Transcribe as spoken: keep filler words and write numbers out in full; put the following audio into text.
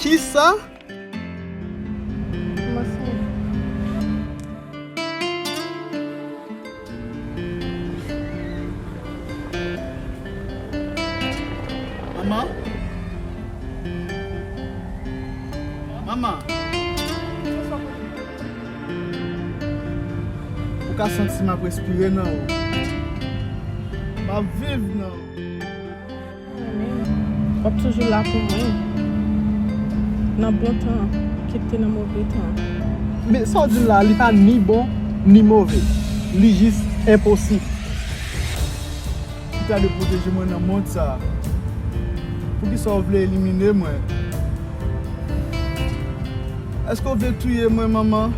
Kisa? Kòmanse. Manman? Manman? Ou ka santi m ap respire nan ou. M ap viv nan ou. W ap toujou la pou mwen. Nan bon tan, kit te nan move tan. Men sa w di m la, li pa ni bon, ni move. Li jis enposib. Ki ta dwe pwoteje mwen nan mond sa a? Poukisa w vle elimine mwen? Èske w vle touye mwen, manman?